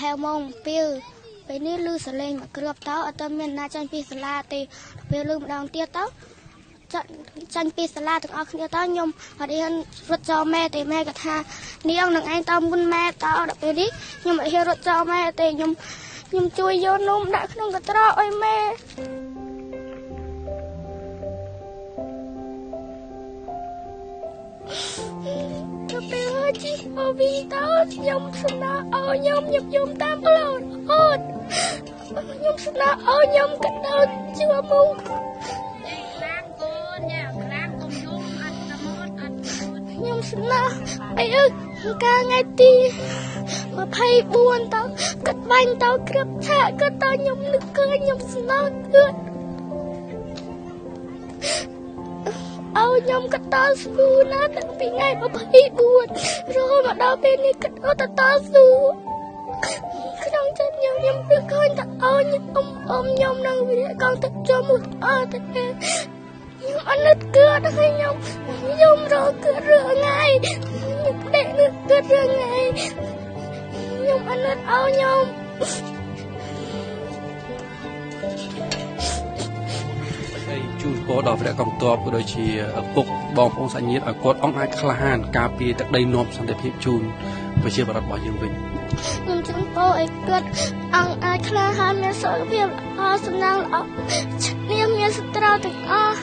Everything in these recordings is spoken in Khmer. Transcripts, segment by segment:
ហែលម៉ោង2ពេលនេះឮសលេងមកគ្រាប់ទៅអត់មានណាចាញ់ពីសាលាទេពេលឮម្ដងទៀតទៅចាញ់ពីសាលាទាំងអស់គ្នាទៅខ្ញុំអត់ហ៊ានរត់ចោលម៉ែទេម៉ែក៏ថានាងនឹងឯងតមុនម៉ែតដល់ពេលនេះខ្ញុំអត់ហ៊ានរត់ចោលម៉ែទេខ្ញុំជួយយកនំដាក់ក្នុងកត្រកឲ្យម៉ែទៅពេលជីអូវីតើខ្ញុំស្នើឲ្យខ្ញុំតាមផ្លូវរហូតខ្ញុំស្នើឲ្យខ្ញុំកដោជួមុខខ្ញុំស្នើអីកាលថ្ងៃទី24តើកាត់បាញ់តើគ្រាប់ឆាកក៏តើខ្ញុំនឹកឃើញខ្ញុំស្នើគឺឲ្យខ្ញុំក៏តស៊ូណាតាំងពីថ្ងៃ24រហូតមកដល់ពេលនេះក៏តស៊ូក្នុងចិត្តខ្ញុំខ្ញុំនឹកឃើញតើឲ្យខ្ញុំនឹងវិរៈកងទឹកចូលមុខអត់ទេខ្ញុំអត់នឹកគិតហើយខ្ញុំរកគិតរឿងថ្ងៃខ្ញុំដេកនឹកគិតរឿងថ្ងៃខ្ញុំអត់នឹកឲ្យខ្ញុំហើយជូនពរដល់ព្រះកងទ័ពក៏ដូចជាឪពុកបងប្អូនសាច់ញាតិឲ្យគាត់អង្គអាចក្លាហានការពារទឹកដីនាំសន្តិភាពជូនប្រជាពលរដ្ឋរបស់យើងវិញខ្ញុំជូនពរឲ្យគាត់អង្គអាចក្លាហានមានសុខភាពល្អសំណាងល្អឈ្នះមានសត្រូវទាំងអស់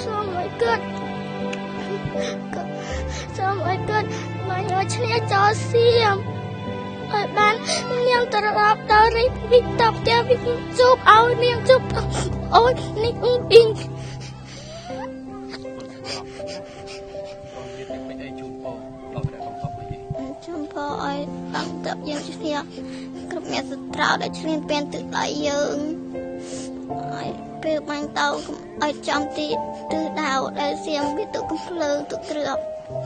សូមឲ្យគាត់សូមឲ្យគាត់បានឲ្យឈ្នះចោលសៀមឲ្យបាននាងត្រឡប់ដល់រីវិញតបផ្ទះវិញជួបឲ្យនាងជួបអូននេះអ៊ីងជូនពរឲ្យអង្គតបយើងឈ្នះគ្រប់អ្នកសត្រូវដែលឈ្លានពានទឹកដៃយើងឲ្យពេលបាញ់ទៅឲ្យចំទីទិសដៅដែលសៀមវាទុកកំភ្លើងទុកគ្រាប់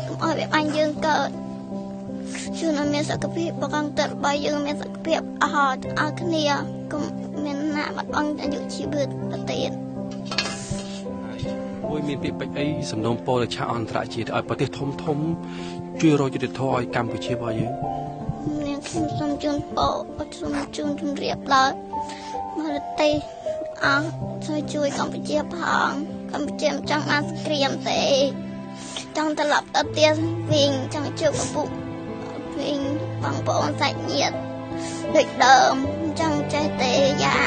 កុំឲ្យវាបាញ់យើងកើតជូនឲ្យមានសុខភាពបកអង្គតរបស់យើងមានសុខភាពអស់អស់គ្នាកុំមានណាបាត់បង់អាយុជីវិតទៅទៀតមួយមានពាក្យពេចន៍អីសំណូមពរទៅឆាកអន្តរជាតិឲ្យប្រទេសធំធំជួយរកយុត្តិធម៌ឲ្យកម្ពុជារបស់យើងនាងខ្ញុំសូមជូនពរសូមជូនជម្រាបដល់មរទេសអស់ជួយកម្ពុជាផងកម្ពុជាមិនចង់បានសង្គ្រាមទេចង់ត្រឡប់ទៅផ្ទះវិញចង់ជួបឪពុកវិញបងប្អូនសាច់ញាតិដូចដើមចង់ចេះទេយ៉ា